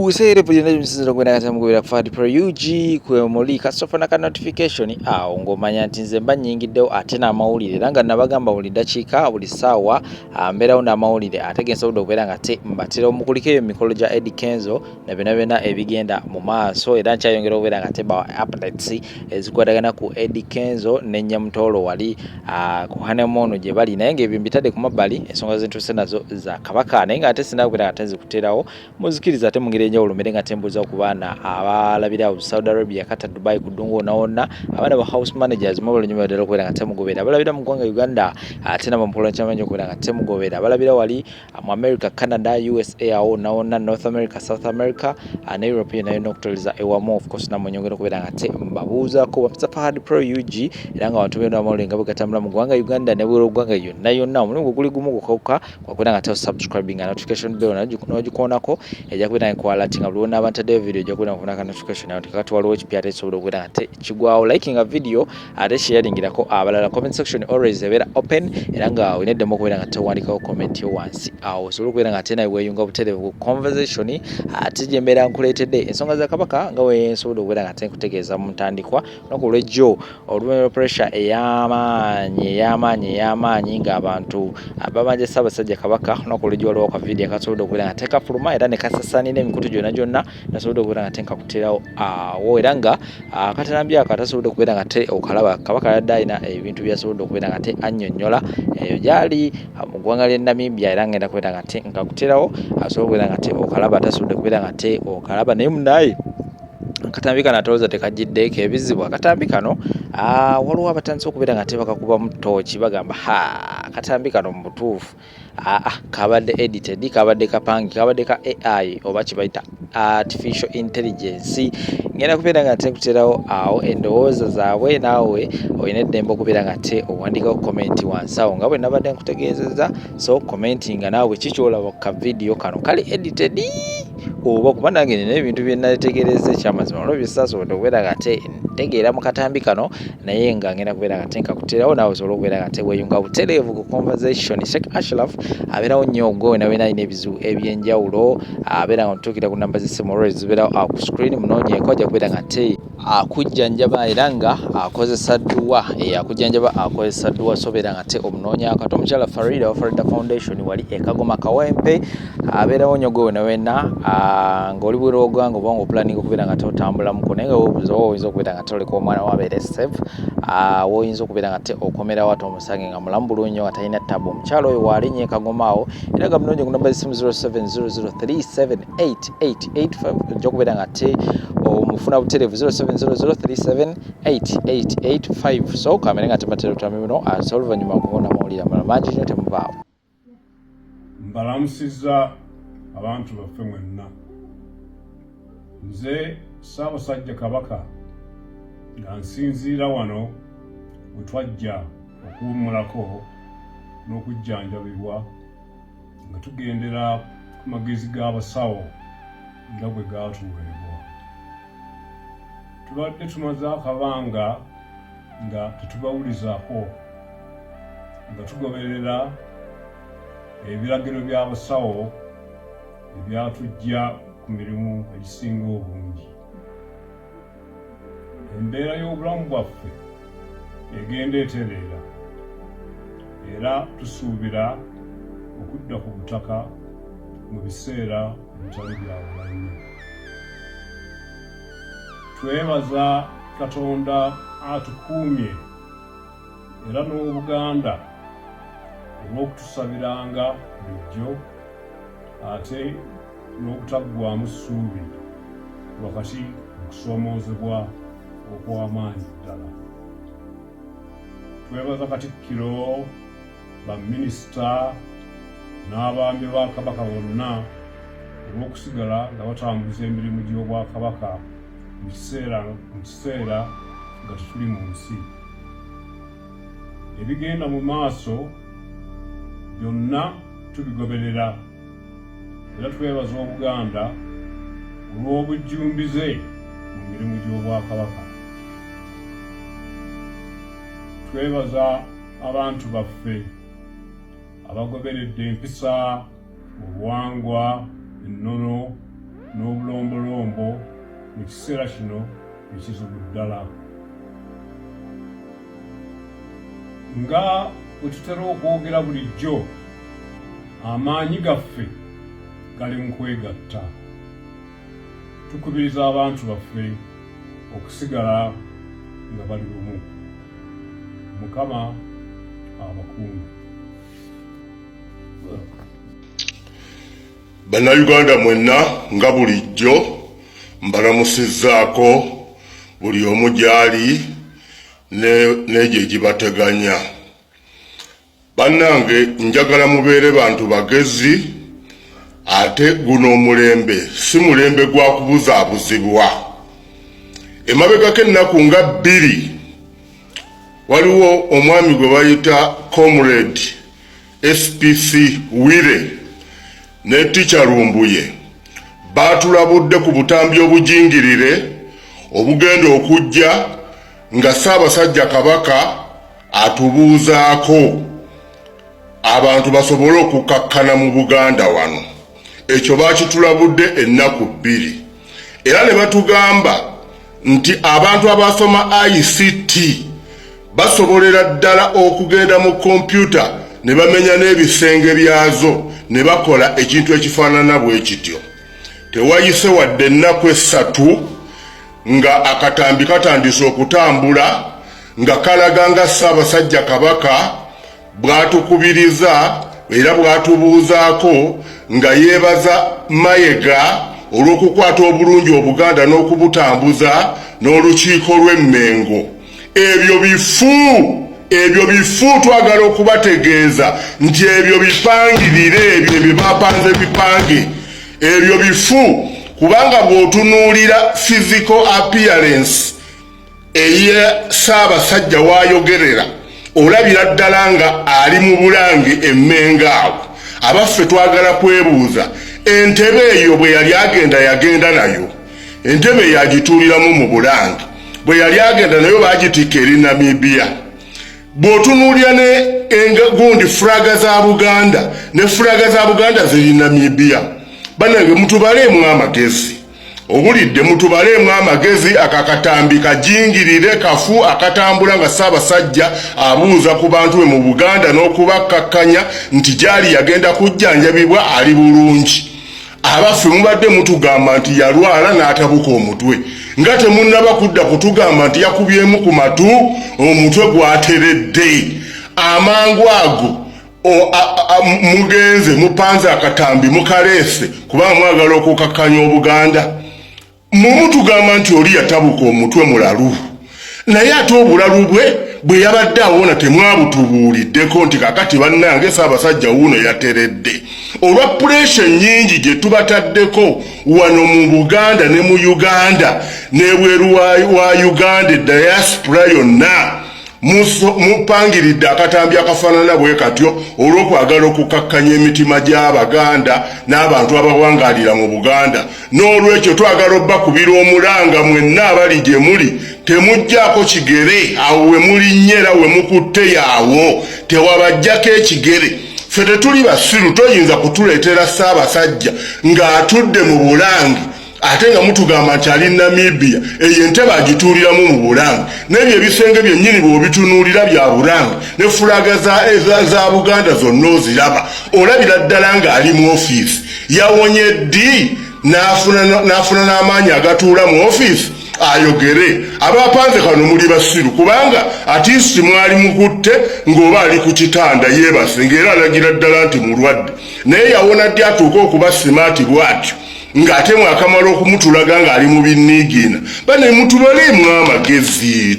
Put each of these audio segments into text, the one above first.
Buseerevu yonna gyemusinzira okugenda kati mugobera Fahad Pro UG kwe muli kasofana ka notification awo ng'omanya nti nze mba nnyingiddewo ate n'amawulire, era nga nabagamba buli ddakiika buli ssaawa mbeerawo n'amawulire ate ge nsobodde okubeera nga te mbatera omukuliko eyo mikolo gya Eddy Kenzo na byonna byonna ebigenda mu maaso, era nkyayongera okubeera nga te bawa updates ezikwatagana ku Eddy Kenzo ne Nyamutoolo wali ku honeymoon gye bali, naye ng'ebyo mbitadde ku mabbali, ensonga zentuuse nazo za Kabaka, naye ng'ate sinakubeera nga te nzikuteerawo. Muzikiriza ate mu ngeri enjawulo mbere nga tembuuza ku baana abalabira awo Saudi Arabia, Qatar, Dubai, ku ddungu wonna wonna, abaana ba house managers mwebale nnyo ddala okubeera nga temugobera, abalabira mu ggwanga Uganda ate nabo mukola kyamanyi okubeera nga temugobera, abalabira wali mu America, Canada, USA, awo wonna wonna, North America, South America ne Europe yonna yonna okutoleza ewamu. Of course nammwe nyongera okubeera nga te mbabuuzaako. Bapisa Fahad Pro UG, era nga abantu bena amawulire nga bwe gatambula mu ggwanga Uganda ne bweru ggwanga yonna yonna, omulimu gwe guli gumu gwokka, kwakubeera nga te subscribing, notification bell n'ogikoonako, ejja kubeera nga ekualert nga buli wonna ntaddeyo video ojja kubeera nga ofuna ka notification awo nti kakati waliwo ekipya ate kisobola okubeera nga te kigwawo. Likinga video ate sharingirako abalala. Comment section always ebeera open, era nga olina eddemu okubeera nga tewandikawo comment yo wansi awo, osobola okubeera nga ate nawe weeyunga butereevu ku conversation ate gye mbeera nkuleetedde ensonga za Kabaka nga we nsobodde okubeera nga te nkutegeeza mu ntandikwa. Olunaku olw'ejjo, oluvannyuma lwa pressure ey'amaanyi ey'amaanyi ey'amaanyi ng'abantu babanja Ssaabasajja Kabaka, olunaku olw'ejjo waliwo ka video akasobodde okubeera nga tekafuluma era ne kasasaanira emikutu gyonna gyonna. Nasobodde okubeera nga tenkakuterawo awo, era nga akatambi ako atasobodde okubeera nga te okalaba, Kabaka yadde alina ebintu byasobodde okubeera nga te annyonnyola eyo gyali mu ggwanga ly'e Namibia, era ngenda kubeera nga te nkakuterawo asobole okubeera nga te okalaba atasobodde kubeera nga te okalaba. Naye munaye, akatambi kano atolooza tekajjiddeeko ebizibu. Akatambi kano waliwo abatandise okubeera nga tebakakubamu ttooki, bagamba ha, akatambi kano mu butuufu aa kabadde edited, kabadde kapangi, kabadde ka AI oba kibayita artificial intelligence. Ngenda kubeera nga tekuterawo awo endowooza zaabwe, naawe olina eddembe okubeera nga te owandiikawo comment wansi awo nga bwe nabadde nkutegeezezza. So commenting nga naawe kikyolaba ka video kano kali edited oba, kuba nange nina ebintu bye nategereza ekyamazima olwo byesasobodde okubeera nga te ntegeera mu katambi kano, naye nga ngenda kubeera nga te nkakuterawo naawe osobola okubeera nga te weeyunga butereevu ku conversation. Sheikh Ashraf abeerawo nnyo gwe wena wena alina ebizibu ebyenjawulo, abeera nga otuukira ku namba z'essimu always zibeerawo awo ku screen, munoonyeeko, ajja kubeera nga te akujjanjaba era nga akozesa dduwa, akujjanjaba akozesa dduwa. So beera nga te omunoonyaako. Ate omukyala Farida wa Farida Foundation wali e Kagoma, Kawempe, abeerawo nnyo gwe wena wena ng'oli bweru w'oggwanga oba nga oplanninga okubeera nga totambulamuko, naye nga weebuuza oba oyinza okubeera nga toleka omwana wo abeere safe, woyinza okubeera nga te okomerawo ate omusange nga mulamu bulungi nnyo nga talina tabu. Omukyala oyo waalinnya e Kagoma awo, era nga munonye ku namba z'essimu 0700378885, ojja okubeera nga te omufuna butereevu, 0700378885. So kamere nga tematera otwami buno ate oluvannyuma okubona amawulire amalala mangi nnyo, temuvaawo. Mbalamusizza abantu baffe mwenna. Nze Ssaabasajja Kabaka nga nsinziira wano we twajja okuwummulako n'okujjanjabibwa nga tugendera ku magezi g'abasawo nga bwe gaatuweebwa. Tubadde tumaze akabanga nga tetubawulizaako nga tugoberera ebiragiro by'abasawo ebyatuggya ku mirimu egisinga obungi. Embeera y'obulamu bwaffe egenda etereera, era tusuubira okudda ku butaka mu biseera ebitali bya wala nnyo. Twebaza Katonda atukuumye era n'Obuganda olw'okutusabiranga bulijjo ate n'obutaggwaamu ssuubi wakati mu kusoomoozebwa okw'amaanyi ddala. Twebaza Katikkiro, baminisita n'abaami ba Kabaka bonna olw'okusigala nga batambuza emirimu gy'Obwakabaka mu kiseera nga tetuli mu nsi. Ebigenda mu maaso byonna tubigoberera, era twebaza Obuganda olw'obujjumbize mu mirimu gy'Obwakabaka. Twebaza abantu baffe abagoberedde empisa, obuwangwa, ennono n'obulombolombo mu kiseera kino ekizibu ddala. Nga bwe tutera okwogera bulijjo, amaanyi gaffe gali mu kwegatta. Tukubiriza abantu baffe okusigala nga bali bumu. Mukama abakuume. Bannayuganda mwenna nga bulijjo mbalamusizzaako buli omu gy'ali n'egyo egibateganya. Bannange njagala mubeere bantu bagezi ate guno omulembe si mulembe gwa kubuzaabuzibwa. Emabegako ennaku nga bbiri waliwo omwami gwe bayita Comrade SPC Wire ne Teacher Lumbuye baatulabudde ku butambi obujingirire obugenda okujja nga Ssaabasajja Kabaka atubuuzaako abantu basobole okukakkana mu Buganda wano. Ekyo baakitulabudde ennaku bbiri era ne batugamba nti abantu abasoma ICT basobolera ddala okugenda mu kompyuta ne bamenya n'ebisenge byazo ne bakola ekintu ekifaanana bwe kityo. Tewayise wadde ennaku essatu nga akatambi katandise okutambula nga kalaga nga Ssaabasajja Kabaka bw'atukubiriza era bw'atubuuzaako nga yeebaza Mayega olw'okukwata obulungi Obuganda n'okubutambuza n'olukiiko lw'e Mmengo. Ebyo bifu, ebyo bifu, twagala okubategeeza nti ebyo bipangirire, ebyo ebyo bapanze bipange, ebyo bifu, kubanga bw'otunuulira physical appearance eye Ssaabasajja w'ayogerera olabira ddala nga ali mu Bulange e Mmengo awo. Abaffe twagala kwebuuza entebe eyo bwe yali agenda yagenda nayo? Entebe eyo agituuliramu mu Bulange bwe yali agenda nayo baagitikka eri Namibia. Bw'otunuulira ne gundi fulaga za Buganda ne fulaga za Buganda ziri Namibia. Bannange mutubaleemu amagezi. Owulidde, mutubaleemu amagezi. Akakatambi kajingirire kafu akatambula nga Ssaabasajja abuuza ku bantu be mu Buganda n'okubakkakkanya nti gyali yagenda kujjanjabibwa ali bulungi. Abaffe mubadde mutugamba nti yalwala n'atabuka omutwe nga temunnaba kudda kutugamba nti yakubyemu ku matu omutwe gwateredde. Amangu ago mugenze mupanze akatambi mukaleese kubanga mwagala okukakkanya Obuganda. Mumutugamba nti oli yatabuka omutwe mulalu, naye ate obulalu bwe bwe yabadde awona temwabutubuuliddeko nti kakati bannange Ssaabasajja wuuno yateredde. Olwa puresha ennyingi gye tubataddeko wano mu Buganda ne mu Uganda n'ebweru wa Uganda, ediaspora yonna, mupangiridde akatambi akafaanana bwe katyo olw'okwagala okukakkanya emitima gy'Abaganda n'abantu abawangaalira mu Buganda. N'olwekyo twagala obbakubira omulanga mwenna abali gye muli, temuggyako kigere awo we mulinnye era we mukutte yaawo, tewabaggyako ekigere. Ffe tetuli basiru, toyinza kutuleetera Ssaabasajja ng'atudde mu Bulange ate nga mutugamba nti ali Namibia. Eyo entebe agituuliramu mu Bulange, n'ebyo ebisenge byennyini bw'obitunuulira bya Bulange, ne fulaga za Buganda zonna oziraba, olabira ddala ng'ali mu ofiisi. Yawonye ddi n'afuna n'amaanyi agatuula mu ofiisi ayogere? Abapanze kano muli basiru, kubanga atiisiti mwali mukutte ng'oba ali ku kitanda yeebase ng'era alagira ddala nti mulwadde, naye yawona ddi atuuke okuba simaati bw'atyo ng'ate mwakamala okumutulaga ng'ali mu binniigiina? Bane mutubaleemu amagezi,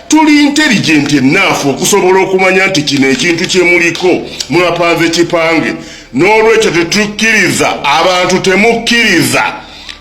tuli intelligent enough okusobola okumanya nti kino ekintu kye muliko mwapanze kipange. N'olwekyo tetukkiriza, abantu temukkiriza,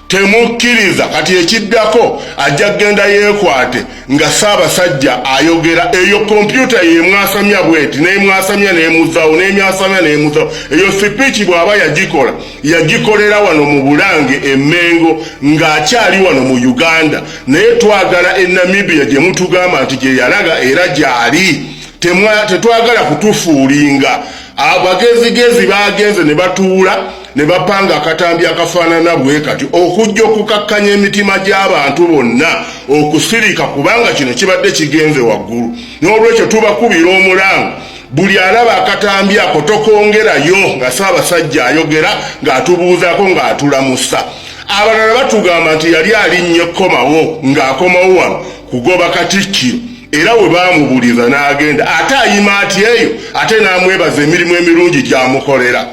temukkiriza. Kati ekiddako ajja kugenda yeekwate nga Ssaabasajja ayogera. Eyo kompyuta yemwasamya bweti nemwasamya nemuzawo nemyasamya nemuzawo. Eyo sipiiki bw'aba yagikola, yagikolera wano mu Bulange e Mmengo ng'akyali wano mu Uganda, naye twagala e Namibia gye mutugamba nti gye yalaga era gy'ali. Tetwagala kutufuulinga. Abagezigezi bagenze ne batuula. ne bapanga akatambi akafaanana bwe kati okujja okukakkanya emitima gy'abantu bonna okusirika kubanga kino kibadde kigenze waggulu. N'olwekyo tubakubira omulanga buli alaba akatambi ako tokongerayo nga Ssaabasajja ayogera ng'atubuuzaako ng'atulamusa. Abalala batugamba nti yali alinnye komawo ng'akomawo wano kugoba Katikkiro era we baamubuliza n'agenda ate ayima ati eyo ate n'amwebaza emirimu emirungi gy'amukolera.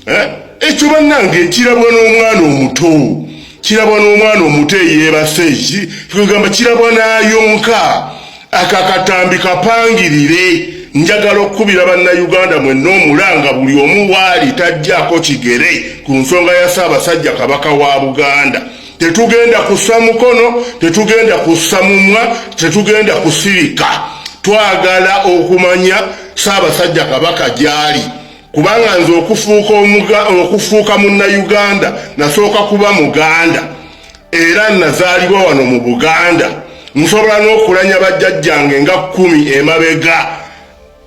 Eh? Ekyo bannange kirabwa n'omwana omuto, kirabwa n'omwana omuto eyeebase, kigamba kirabwa n'ayonka. Aka katambi kapangirire. Njagala okukubira Bannayuganda mwenna omulanga buli omu waali tajjaako kigere ku nsonga ya Ssaabasajja Kabaka wa Buganda. Tetugenda kussa mukono, tetugenda kussa mumwa, tetugenda kusirika. Twagala okumanya Ssaabasajja Kabaka gy'ali, kubanga nze okufuuka Munnayuganda nasooka kuba Muganda era nazaalibwa wano mu Buganda. Nsobola n'okulanya bajjajjange nga 10 emabega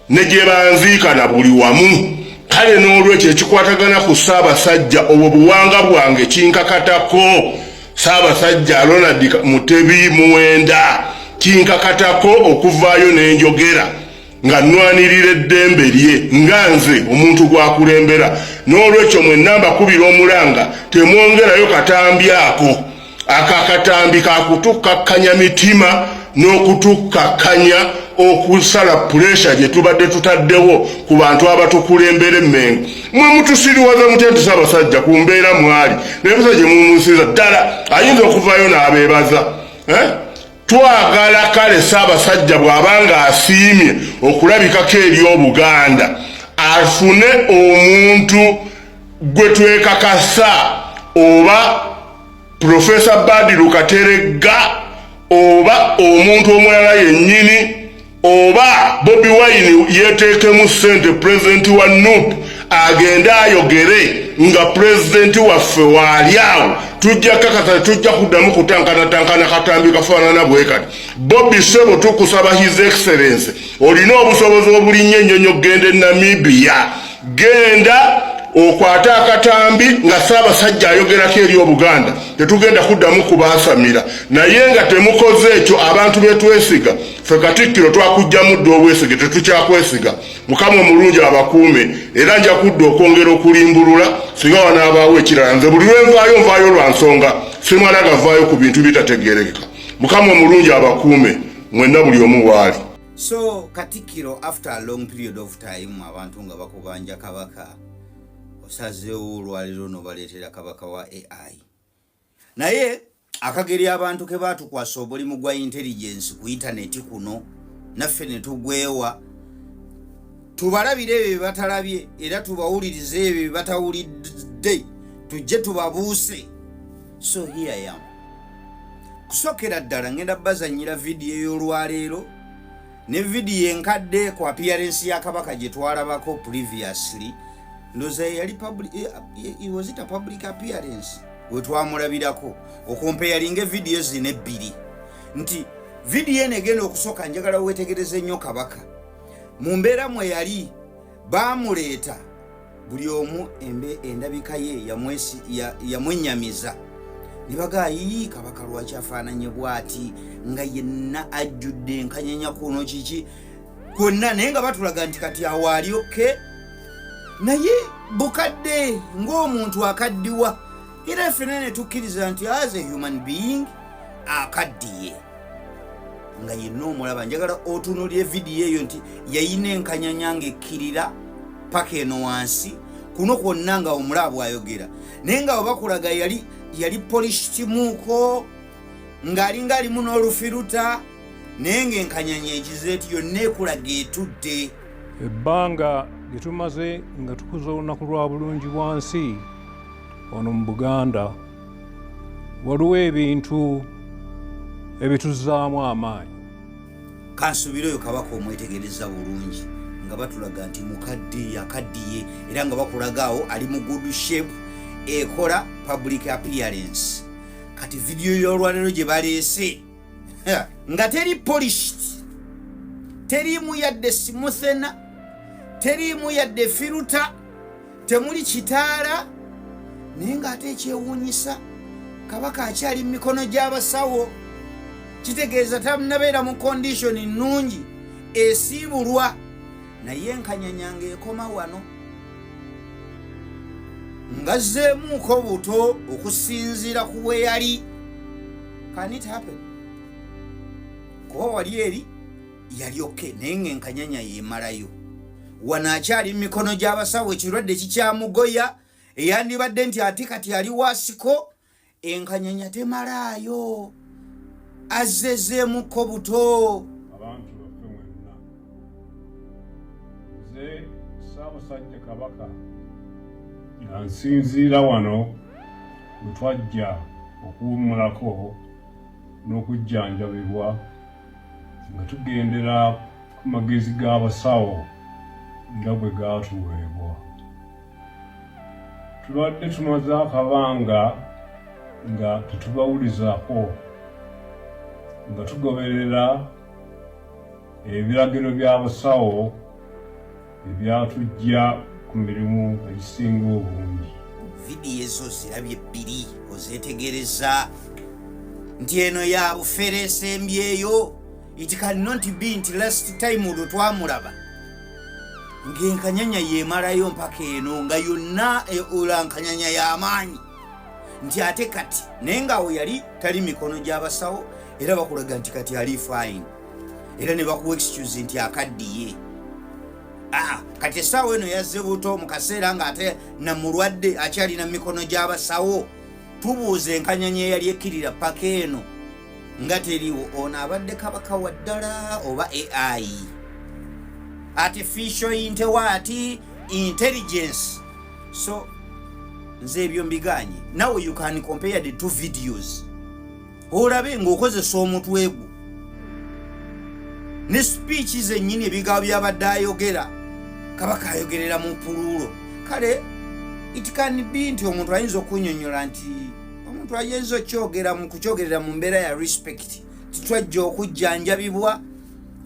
ne gye banziika na buli wamu. Kale n'olwekyo ekikwatagana ku Ssaabasajja obwo buwanga bwange kinkakatako. Ssaabasajja Ronald Mutebi Muwenda kinkakatako okuvaayo n'enjogera nga nnwanirira eddembe lye nga nze omuntu gwakulembera. N'olwekyo mwenna mbakubira omulanga, temwongerayo katambi ako. Ako akatambi kakutukkakkanya mitima n'okutukkakkanya okusala puresha gye tubadde tutaddewo ku bantu abatukulembera Emmengo. Mwe mutusiriwaza mutya nti Ssaabasajja ku mbeera mwali naye gye mumusiza ddala ayinza okuvaayo n'abeebaza eh? Twagala kale Ssaabasajja bw'aba ng'asiimye okulabikako eri Obuganda afune omuntu gwe twekakasa, oba Profesa Badiru Kateregga oba omuntu omulala yennyini, oba Bobi Wine yeeteekemu ssente pulezidenti wa NUP agende ayogere nga pulezidenti waffe waali awo. Tujja kakasa tetujja kuddamu kutankanatankana katambi kafaanana bwe kati. Bobi ssebo, tukusaba His Excellence, olina obusobozi obulinnya ennyonyi okugenda e Namibia, genda okwate akatambi nga Ssaabasajja ayogerako eri Obuganda. Tetugenda kuddamu kubaasamira, naye nga temukoze ekyo abantu betwesiga ffe Katikkiro twakugjamu dda obwesige, tetukyakwesiga. Mukama omulungi abakuume, era nja kudda okwongera okulimbulula singa wanaabaawo ekirala. Nze buli lwenvaayo nvaayo lwa nsonga, simala gavaayo ku bintu bitategeerekeka. Mukama omulungi abakuume mwenna buli omu waali. So Katikkiro, after a long period of time abantu nga bakubanja Kabaka, osazeewo olwaleero nobaleetera Kabaka wa AI. Naye akageri abantu ke baatukwasa omulimu gwa intelligence ku intaneti kuno, naffe ne tugwewa tubalabire ebyo bye batalabye era tubawulirize ebyo bye batawulidde, tujje tubabuuse. So here I am. Kusokera ddala ngenda bazanyira vidiyo y'olwaleero ne vidiyo enkadde ku appearance ya Kabaka gye twalabako previously. Ndoza yali was it a public appearance we twamulabirako okompeyalinga evidiyo zino ebbiri, nti vidiyo eno egenda okusooka njagala weetegereze nnyo Kabaka mu mbeera mwe yali baamuleeta. Buli omu endabika ye yamwenyamiza ne bagaa, yii, Kabaka lwaki afaananye bw'ati nga yenna ajjudde enkanyanya kuno kiki kwonna? Naye nga batulaga nti kati awo ali okay, naye bukadde ng'omuntu akaddiwa, era ffena ne tukkiriza nti as a human being akaddiye nga yenna omulaba. Njagala otunuulire vidiyo eyo nti yayina enkanyanya ng'ekkirira paka eno wansi kuno kwonna nga omulaba bw'ayogera, naye nga webakulaga yali yali polishitimuuko ng'alinga alimu n'olufiruta, naye ng'enkanyanya ekizeeti yonna ekulaga etudde. Ebbanga lye tumaze nga tukuza olunaku lwa bulungi bwansi wano mu Buganda, waliwo ebintu ebituzzaamu amaanyi. Kansubire oyo Kabaka omwetegereza bulungi nga batulaga nti mukadde akaddiye, era nga bakulaga awo ali mu good shape ekola public appearance. Kati vidiyo y'olwaleero gye baleese nga teri polished, teriimu yadde smoother, teriimu yadde filter, temuli kitaala. Naye ng'ate ekyewuunyisa, kabaka akyali mu mikono gy'abasawo, kitegeeza tannabeera mu condition nnungi esiibulwa. Naye enkanyanya ng'ekoma wano, ngazzeemuuko buto okusinziira ku bwe yali. Can it happen? Kuba wali eri yali okay, naye ng'enkanyanya yeemalayo. Wano akyali mu mikono gy'abasawo, ekirwadde kikyamugoya, eyandibadde nti ate kati ali wasiko, enkanyanya temalaayo, azzezeemuko buto. Abantu baffe mwenna, nze Ssaabasajja Kabaka nga nsinziira wano bwe twajja okuwummulako n'okujjanjabibwa nga tugendera ku magezi g'abasawo nga bwe gaatuweebwa. Tubadde tumaze akabanga nga tetubawulizaako, nga tugoberera ebiragiro by'abasawo ebyatujja ku mirimu egisinga obungi. Vidiyo ezo zirabye bbiri, ozeetegereza nti eno ya bufere esembyeyo. It cannot be nti last time olwo twamulaba ng'enkanyanya yemalayo mpaka eno nga yonna ola nkanyanya y'amaanyi, nti ate kati, naye ng'awo yali tali mikono gy'abasawo, era bakulaga nti kati ali fine, era ne bakuwa excuse nti akaddiye. Aa, kati essaawa eno yazze buto mu kaseera ng'ate namulwadde akyalina mikono gy'abasawo. Tubuuza, enkanyanya eyali ekkirira paka eno nga teriwo, ono abadde kabaka wa ddala oba AI, artificial inte intelligence? So nze ebyo mbiganye. Now you can compare the two videos, olabe ng'okozesa omutwe gwo ne speech zennyini, ebigambo byabadde ayogera. Kabaka ayogerera mu plural. Kale it can be nti omuntu ayinza okunyonyola nti omuntu ayinza okyogera mu kukyogerera mu mbeera ya respect, titwajja okujjanjabibwa.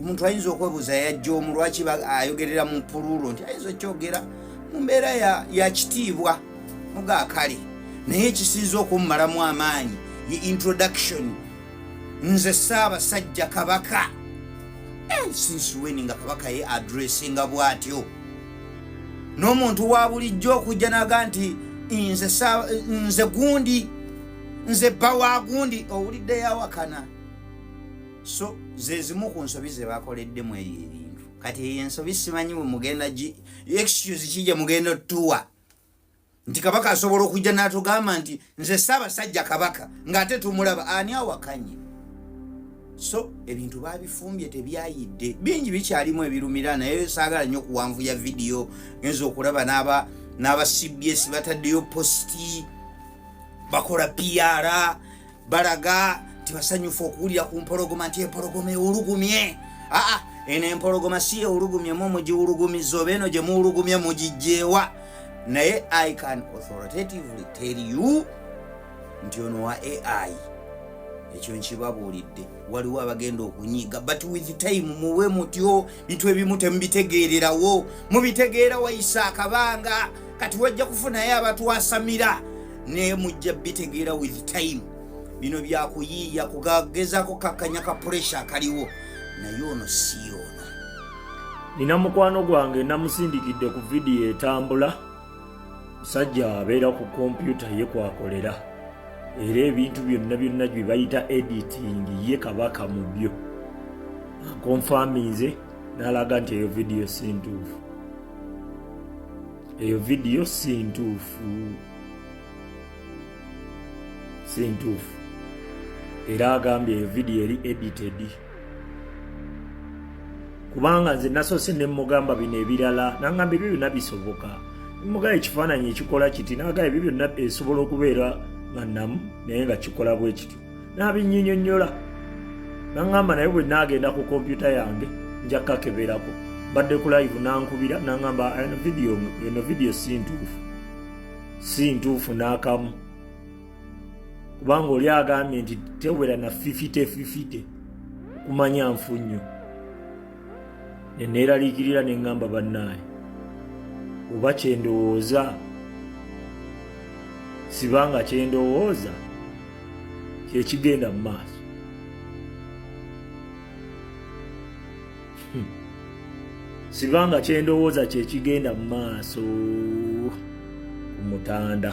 Omuntu ayinza okwebuuza yajja omu lwaki ayogerera mu plural, nti ayinza okyogera mu mbeera ya kitiibwa mugaakale. Naye ekisinza okummalamu amaanyi ye introduction, "Nze Ssaabasajja Kabaka." Since when nga kabaka ye addressinga bw'atyo n'omuntu wa bulijjo okujja naga nti nze gundi, nze bba wa gundi, owulidde yawakana? So ze zimu ku nsobi ze bakoleddemu eyo ebintu. Kati eyo ensobi simanyi bwe mugenda excuse ki gye mugenda otuwa nti kabaka asobola okujja n'atugamba nti nze Ssaabasajja Kabaka, ng'ate tumulaba ani awakanye. So ebintu babifumbye tebyayidde, bingi bikyalimu ebirumira, naye saagala nnyo okuwanvuya vidiyo. Ngenza okulaba n'aba CBS bataddeyo post, bakola PR, balaga nti basanyufu okuwulira ku mpologoma, nti empologoma ewulugumye. Aa, eno empologoma si ewulugumyemu, mugiwulugumiza oba eno gye muwulugumye mugijjeewa? Naye I can authoritatively tell you nti ono wa AI, ekyo nkibabuulidde. Waliwo abagenda okunyiiga, but with time muwe mutyo. Bintu ebimu temubitegeererawo, mubitegeera wayisa akabanga. Kati wajja kufunayo abatwasamira, naye mujja bitegeera with time. Bino byakuyiiya kugagezako kakkanya ka pressure akaliwo, naye ono si ono. Nina mukwano gwange namusindikidde ku vidiyo etambula. Musajja abeera ku kompyuta ye kwakolera, era ebintu byonna byonna bye bayita editing ye kabaka mu byo. Akonfaminze n'alaga nti eyo vidiyo si ntuufu, eyo vidiyo si ntuufu, si ntuufu. Era agambye eyo vidiyo eri edited, kubanga nze nasoose ne mugamba bino ebirala, nangamba ebyo byonna bisoboka. Mugamba ekifaananyi ekikola kiti, nagamba ebyo byonna esobola okubeera nga namu, naye nga kikola bwe kityo. N'abinyinyonnyola, naŋŋamba naye bwe naagenda ku kompyuta yange nja kakeberako. Mbadde ku live nankubira, naŋŋamba eno vidiyo, eno vidiyo si ntuufu, si ntuufu n'akamu, kubanga oli agambye nti tewera na 50-50 kumanya nfu nnyo. Neneeraliikirira ne ŋŋamba bannaaye, oba kyendowooza Sibanga kyendowooza kyekigenda mu maaso. Sibanga kyendowooza kyekigenda mu maaso ku mutanda.